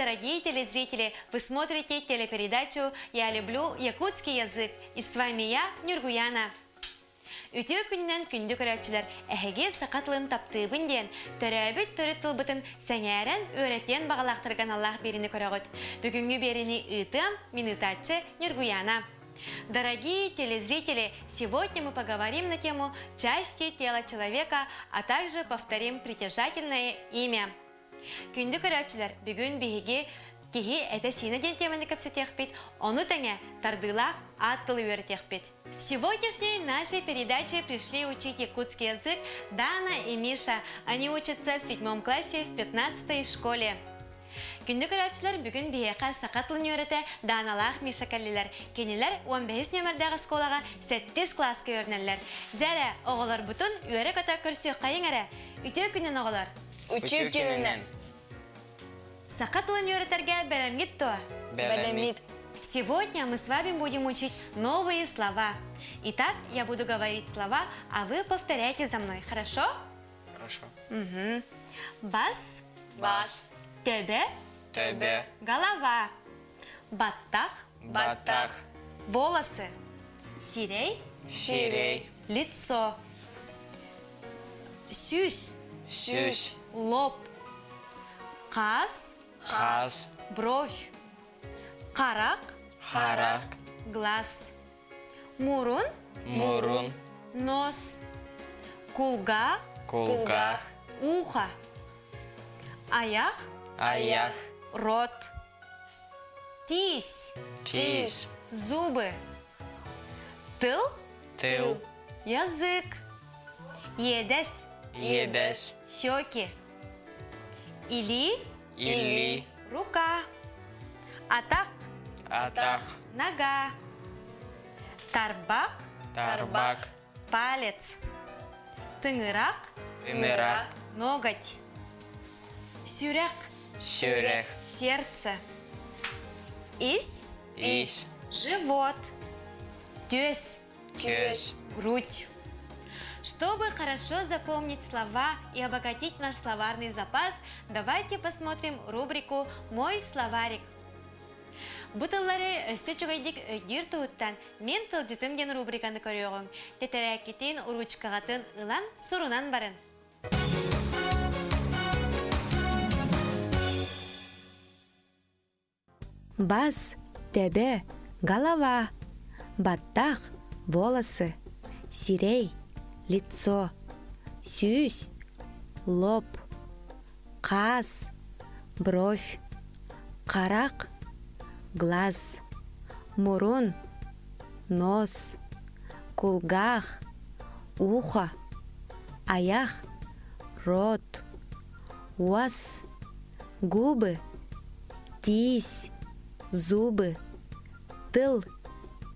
дорогие телезрители! Вы смотрите телепередачу «Я люблю якутский язык» и с вами я, Нюргуяна. Үтүө күнүнэн күндү көрөөччүлэр, эһиги саха тылын таптыыбын диэн, төрөөбүт төрүт тылбытын сэҥээрэн, үөрэтиэн баҕалаахтарга аналлаах биэриини көрөҕүт. Бүгүҥҥү биэриини ыытыам, мин ыытааччы Нюргуяна. Дорогие телезрители, сегодня мы поговорим на тему части тела человека, а также повторим притяжательное имя. Күндү көрөөччүлэр, бүгүн биһиги киһи этэ-сиинэ диэн тиэмэни кэпсэтиэхпит, ону тэҥэ тардыылаах аат тылы үөрэтиэхпит. В сегодняшней нашей передаче пришли учить якутский язык Дана и Миша. Они учатся в седьмом классе в 15 школе. Күндү көрөөччүлэр бүгүн биһиэхэ саха тылын үөрэтэ Дааналаах Миша кэллилэр. Кинилэр 15 нүөмэрдээх оскуолаҕа сэттис кылааска үөрэнэллэр. Дьэ эрэ, оҕолорбутун үөрэ-көтө көрсүөххэйиҥ эрэ. Үтүө күнүн оҕолор! Үтүө күнүнэн! Саха тылын үөрэтэргэ бэлэмҥит дуо? Бэлэммит. Сегодня мы с вами будем учить новые слова. Итак, я буду говорить слова, а вы повторяйте за мной, хорошо? Хорошо. Угу. Бас. Бас. Төбө. Төбө. Голова. Баттах. Баттах. Волосы. Сирей. Сирей. Лицо. Сүүс. Сүүс. Лоб. Хаас. Хаас. Бровь. Харах. Харах. Глаз. Мурун. Мурун. Нос. Кулгаах. Кулгаах. Ухо. Айах. Айах. Рот. Тиис. Тиис. Зубы. Тыл. Тыл. Язык. Иэдэс. Иэдэс. Щеки. Илии. Илии. Рука. Атах. Атах. Нога. Тарбах. Тарбах. Палец. Тыҥырах. Тыҥырах. Ноготь. Сүрэх. Сүрэх. Сердце. Ис. Ис. Живот. Түөс. Түөс. Грудь. Чтобы хорошо запомнить слова и обогатить наш словарный запас, давайте посмотрим рубрику «Мой словарик». Бу тыллары өссө үчүгэйдик өйдүүр туһуттан Мин тылдьытым диэн рубриканы көрүөҕүҥ. Тэтэрээккитин, уруучукаҕытын ылан, сурунан барын. Бас, төбө, голова, баттах, волосы, сирэй, лицо, сүүс, лоб, хаас, бровь, харах, глаз, мурун, нос, кулгаах, ухо, айах, рот, уос, губы, тиис, зубы, тыл,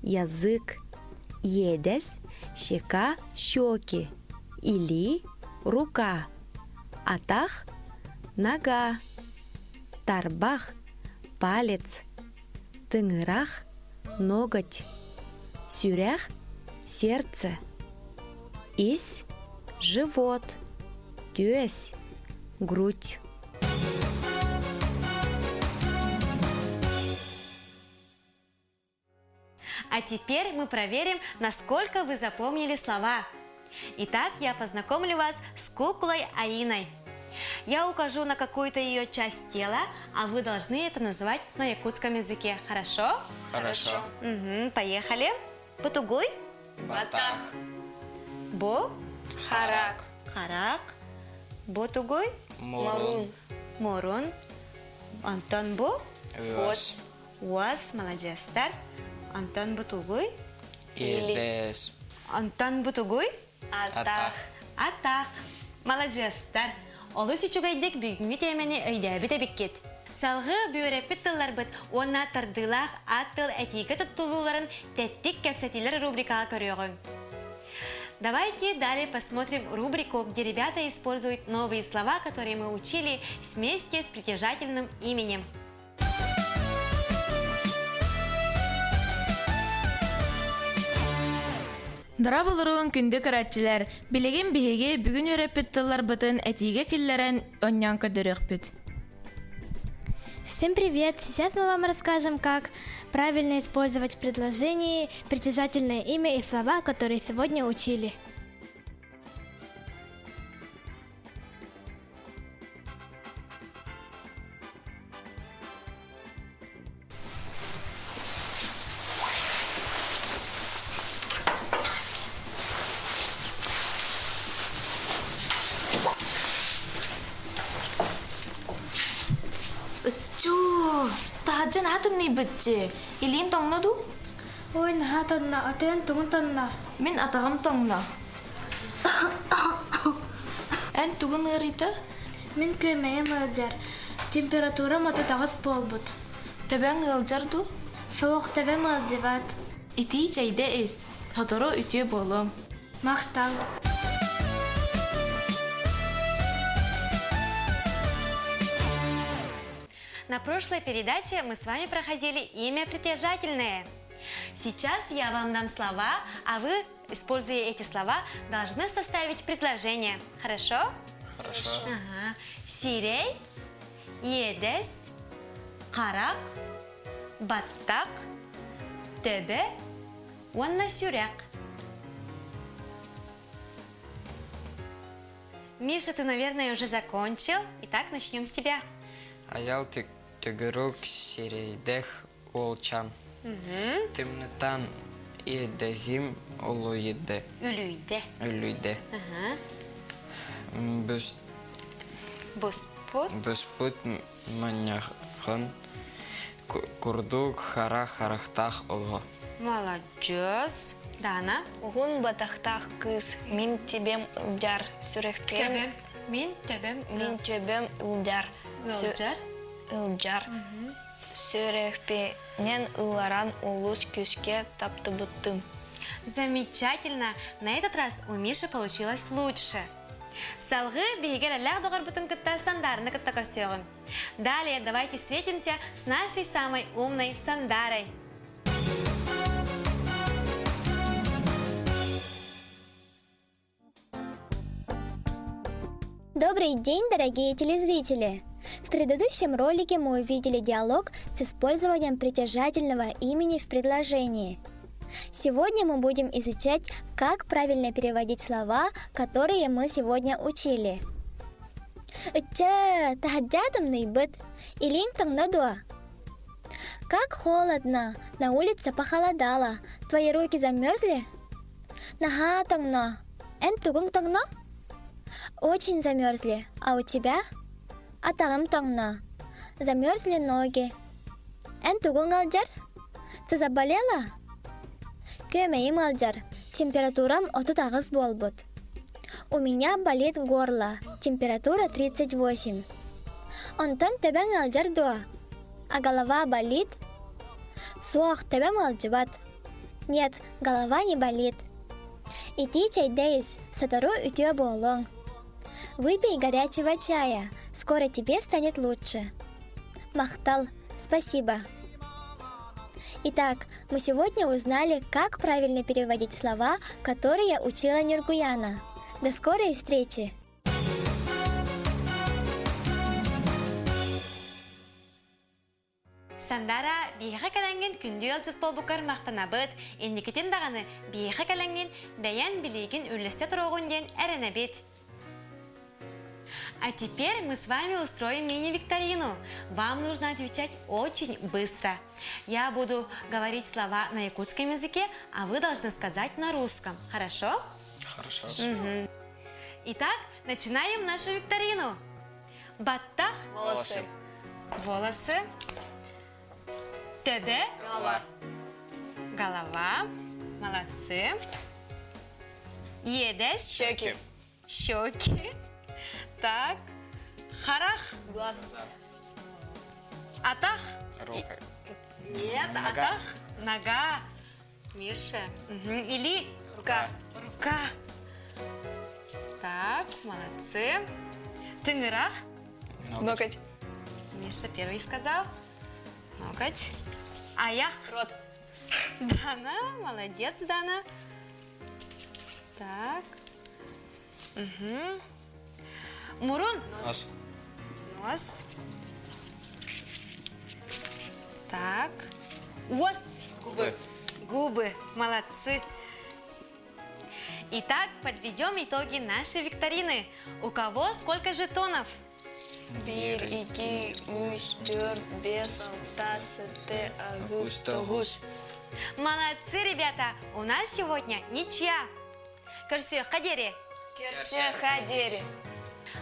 язык, иэдэс, щека, щеки, илии, рука, атах, нога, тарбах, палец, тыҥырах, ноготь, сүрэх, сердце, ис, живот, түөс, грудь. А теперь мы проверим, насколько вы запомнили слова. Итак, я познакомлю вас с куклой Аиной. Я укажу на какую-то ее часть тела, а вы должны это назвать на якутском языке. Хорошо? Хорошо. Угу, поехали. Бу тугуй? Баттах. Бу? Харах. Харах. Бу тугуй? Мурун. Мурун. Онтон бу? Уос. Уос, маладьыастар. Онтон бу тугуй? Иэдэс. Онтон бу тугуй? Атах. Атах. Маладьыастар. Олус үчүгэйдик бүгүҥҥү тиэмэни өйдөөбүт эбиккит. Салгыы бүөрэппит тылларбыт уонна тардыылаах аат тыл этиигэ туттулууларын тэттик кэпсэтиилэр рубрикаҕа көрүөҕүҥ. Давайте далее посмотрим рубрику, где ребята используют новые слова, которые мы учили вместе с притяжательным именем. Дорооболоруҥ күндү көрөөччүлэр! Билигин биһиги бүгүн үөрэппит тылларбытын этиигэ киллэрэн оонньоон көрдөрүөхпүт. Всем привет! Сейчас мы вам расскажем, как правильно использовать в предложении притяжательное имя и слова, которые сегодня учили. Ыччуу, таһырдьа наһаа тымныйбыт дии. Илиим тоҥно дуу? Ой, наһаа тонно, атыан тугун тонно? Мин атаҕым тоҥно. Эн тугун ыарыйда? Мин күөмэйим ыалдьар. Температурам 38 буолбут. Төбөҥ ыалдьар дуу? Суох, төбөм ыалдьыбат. Итии чэйдэ ис. Сотору үтүө буолуоҥ. Махтал. На прошлой передаче мы с вами проходили имя притяжательное. Сейчас я вам дам слова, а вы, используя эти слова, должны составить предложение. Хорошо? Хорошо. Ага. Сирей, иэдэс, харах, баттах, төбө уонна сүрэх. Миша, ты, наверное, уже закончил. Итак, начнем с тебя. Айал төгүрүк сирэйдээх уолчаан. Тымныытан иэдэһим улуйда. Үлүйдэ. Үлүйдэ. Ага. Бус, Буспут. буспут манньаҕын курдук хара харахтаах оҕо. Молодец. Дана. Уһун батахтаах кыыс мин тибэм ылдьар сүрэхпиэн Төбөм. Мин төбөм. мин төбөм ылдьар Ылдьар. ылдьар сүрэхпинэн ылларан олус күүскэ таптыбыттым. Замечательно! На этот раз у Миши получилось лучше. Салгыы биһиги эрэллээх доҕорбутун кытта Сандаараны кытта көрсүөҕүҥ. Далее давайте встретимся с нашей самой умной Сандарой. Добрый день, дорогие телезрители! В предыдущем ролике мы увидели диалог с использованием притяжательного имени в предложении. Сегодня мы будем изучать, как правильно переводить слова, которые мы сегодня учили. Ычча, таһырдьа тымныйбыт, илииҥ тоҥно дуо? Как холодно, на улице похолодало, твои руки замерзли? Наһаа тоҥно, эн тугуҥ тоҥно? Очень замерзли, а у тебя? Атаҕым тоҥно. Замерзли ноги. Эн тугуҥ ыалдьар? Ты заболела? Күөмэйим ыалдьар, температурам 38 буолбут. У меня болит горло, температура 38. Онтон төбөҥ ыалдьар дуо? А голова болит? Суох, төбөм ыалдьыбат. Нет, голова не болит. Итии чэйдэ ис, сотору үтүө буолуоҥ. Выпей горячего чая, скоро тебе станет лучше. Махтал, спасибо. Итак, мы сегодня узнали, как правильно переводить слова, которые учила Нюргуяна. До скорой встречи! Сандара, биһиэхэ кэлэҥҥин күндү ыалдьыт буолбуккар махтанабыт, инникитин даҕаны биһиэхэ кэлэҥҥин бэйэҥ билиигин үллэстэ туруоҕун диэн эрэнэбит. А теперь мы с вами устроим мини-викторину. Вам нужно отвечать очень быстро. Я буду говорить слова на якутском языке, а вы должны сказать на русском. Хорошо? Хорошо. Итак, начинаем нашу викторину. Баттах. Волосы. Волосы. Төбө. Голова. Голова. Молодцы. Иэдэс. Щеки. Щеки. Так. Харах. Глаз. Атах. Рука. Нет, Нога. атах. Нога. Миша. Угу. Илии. Рука. Рука. Так, молодцы. Тыҥырах. Ноготь. Ноготь. Миша первый сказал. Ноготь. Айах. Рот. Дана, молодец, Дана. Так. Угу. Мурун. Нос. Нос. Так. Уос. Губы. Губы. Молодцы. Итак, подведем итоги нашей викторины. У кого сколько жетонов? Биир, икки, үс, түөрт, биэс, алта, сэттэ, аҕыс, тоҕус. Молодцы, ребята! У нас сегодня ничья. Көрсүөххэ диэри! Көрсүөххэ диэри!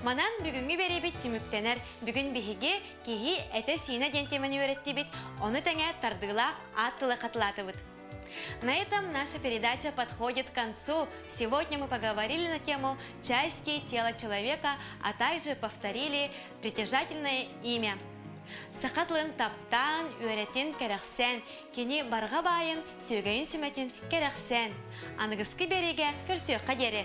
Манан бүгүҥҥү биэриибит түмүктэнэр. Бүгүн биһиги киһи этэ-сиинэ диэн теманы үөрэттибит, ону тэҥэ тардыылаах аат тылы хатылаатыбыт. На этом наша передача подходит к концу. Сегодня мы поговорили на тему части тела человека, а также повторили притяжательное имя. Саха тылын таптаан, үөрэтин кэрэхсээн, кини барҕа баайын, сүөгэйин сүмэтин кэрэхсээн. Аныгыскы биэриигэ көрсүөххэ диэри!